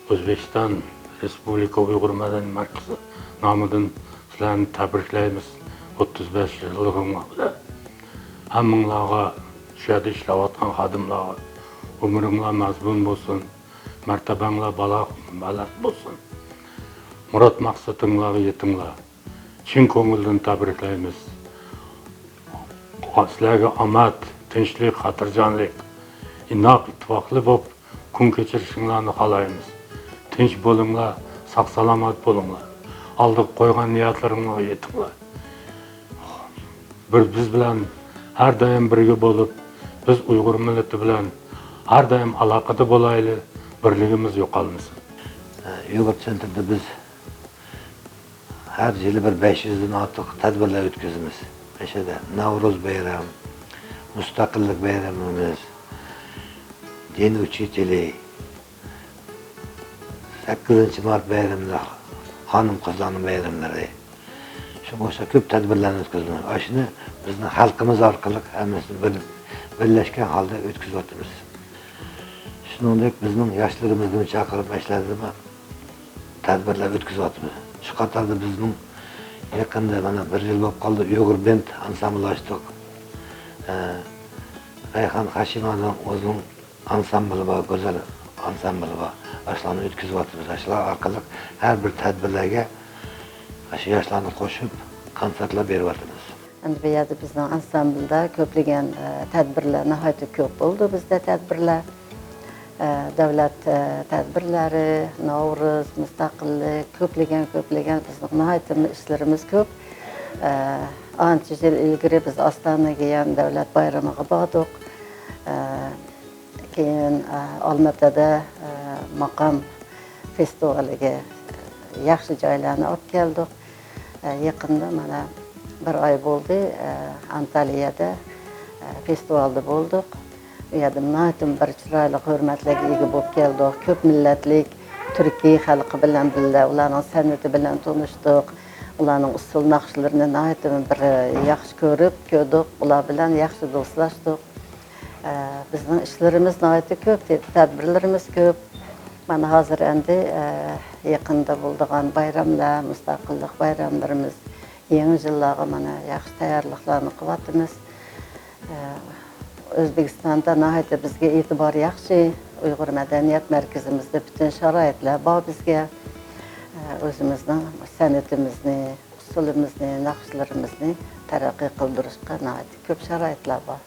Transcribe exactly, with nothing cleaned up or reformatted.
ئۆزبېكىستان رېسپۇبلىكا ئۇيغۇر مەدەنىيەت مەركىزى نامىدىن سىلەرنى تەبرىكلەيمىز ئوتتۇز بەش يىللىقىڭلار بىلەن. ھەممىڭلارغا، شۇ يەردە ئىشلەۋاتقان خادىملارغا ئۆمرۈڭلار مەزمۇن بولسۇن، مەرتەبەڭلار بالا بەلەند بولسۇن. مۇراد مەقسىتىڭلارغا يېتىڭلار. چىن كۆڭۈلدىن تەبرىكلەيمىز. سىلەرگە ئامەت، تىنچلىق، خاتىرجەملىك، ئىناق، ئىتتىپاقلىق بولۇپ، كۈن كەچۈرۈشۈڭلارنى خالايمىز. تىنچ بولۇڭلار، ساق-سالامەت بولۇڭلار. ئالدىغا قويغان نىيەتلىرىڭلارغا يېتىڭلار. بىر بىز بىلەن ھەر دائىم بىرگە بولۇپ، بىز ئۇيغۇر مىللىتى بىلەن ھەر دائىم ئالاقىدە بولايلى، بىرلىكىمىز يوقالمىسۇن. ئۇيغۇر تسېنتىردا بىز ھەر يىلى بىر بەش يۈزدىن ئارتۇق تەدبىرلەر ئۆتكۈزىمىز. ئەشەدە نەۋرۇز بايرام، مۇستەقىللىق بايرىمىمىز، دىن ئۇچىتىلى، سەككىزىنچى مارت بايرىمىدا خانىم-قىزلارنىڭ بايراملىرى. شۇنىڭغا ئوخشاش كۆپ تەدبىرلەرنى ئۆتكۈزىمىز. ئاشۇنى بىزنىڭ خەلقىمىز ئارقىلىق ھەممىسىنى بىر، بىرلەشكەن ھالدا ئۆتكۈزۈۋاتىمىز. شۇنىڭدەك بىزنىڭ ياشلىرىمىزنى چاقىرىپ، مەشلەردىمۇ تەدبىرلەر ئۆتكۈزۈۋاتىمىز. شۇ قاتاردا بىزنىڭ يېقىندا، مانا، بىر يىل بولۇپ قالدى، ئۇيغۇر بەند ئانسامبىل ئاچتۇق. ئە، رەيھان خاشىمانىڭ ئۆزىنىڭ ئانسامبىلى بار، گۈزەل ئانسامبىلى بار. ئاشۇلارنى ئۆتكۈزۈۋاتىمىز. ئاشۇلار ئارقىلىق ھەر بىر تەدبىرلەرگە ئاشۇ ياشلارنى قوشۇپ، كونسېرتلار بېرىۋاتىمىز. ئەمدى بۇ يەردە بىزنىڭ ئانسامبىلدا كۆپلىگەن، ئە، تەدبىرلەر، ناھايىتى كۆپ بولدى بىزدە تەدبىرلەر. ئە، دۆلەت، ئە، تەدبىرلىرى، نەۋرۇز، مۇستەقىللىق، كۆپلىگەن، كۆپلىگەن بىزنىڭ ناھايىتى ئىشلىرىمىز كۆپ. ئە، ئانچە يىل ئىلگىرى بىز ئاستانىگە يەنە دۆلەت بايرىمىغا باردۇق. ئە، كېيىن، ئە، ئالماتىدا، ئە، ماقام فېستىۋالىغا ياخشى جايلارنى ئاپ كەلدۇق. ئە، يېقىندا مانا بىر ئاي بولدى، ئە، ئانتالىيەدە، ئە، فېستىۋالدا بولدۇق. ئۇ يەردە ناھايىتى بىر چىرايلىق ھۆرمەتلەرگە ئىگە بولۇپ كەلدۇق. كۆپ مىللەتلىك تۈركىي خەلقى بىلەن بىللە ئۇلارنىڭ سەنئىتى بىلەن تونۇشتۇق. ئۇلارنىڭ ئۇسسۇل ناخشىلىرىنى ناھايىتى بىر ياخشى كۆرۈپ كۆردۇق. ئۇلار بىلەن ياخشى دوستلاشتۇق. ئە، بىزنىڭ ئىشلىرىمىز ناھايىتى كۆپ، تەدبىرلىرىمىز كۆپ. مانا ھازىر ئەمدى، ئە، يېقىندا بولىدىغان بايراملار، مۇستەقىللىق بايراملىرىمىز، يېڭى يىللارغا مانا ياخشى تەييارلىقلارنى قىلىۋاتىمىز. ئە، ئۆزبېكىستاندا ناھايىتى بىزگە ئېتىبار ياخشى. ئۇيغۇر مەدەنىيەت مەركىزىمىزدە پۈتۈن شارائىتلار بار بىزگە. ئە، ئۆزىمىزنىڭ سەنئىتىمىزنى، ئۇسسۇلىمىزنى، ناخشىلىرىمىزنى تەرەققىي قىلدۇرۇشقا ناھايىتى كۆپ شارائىتلار بار.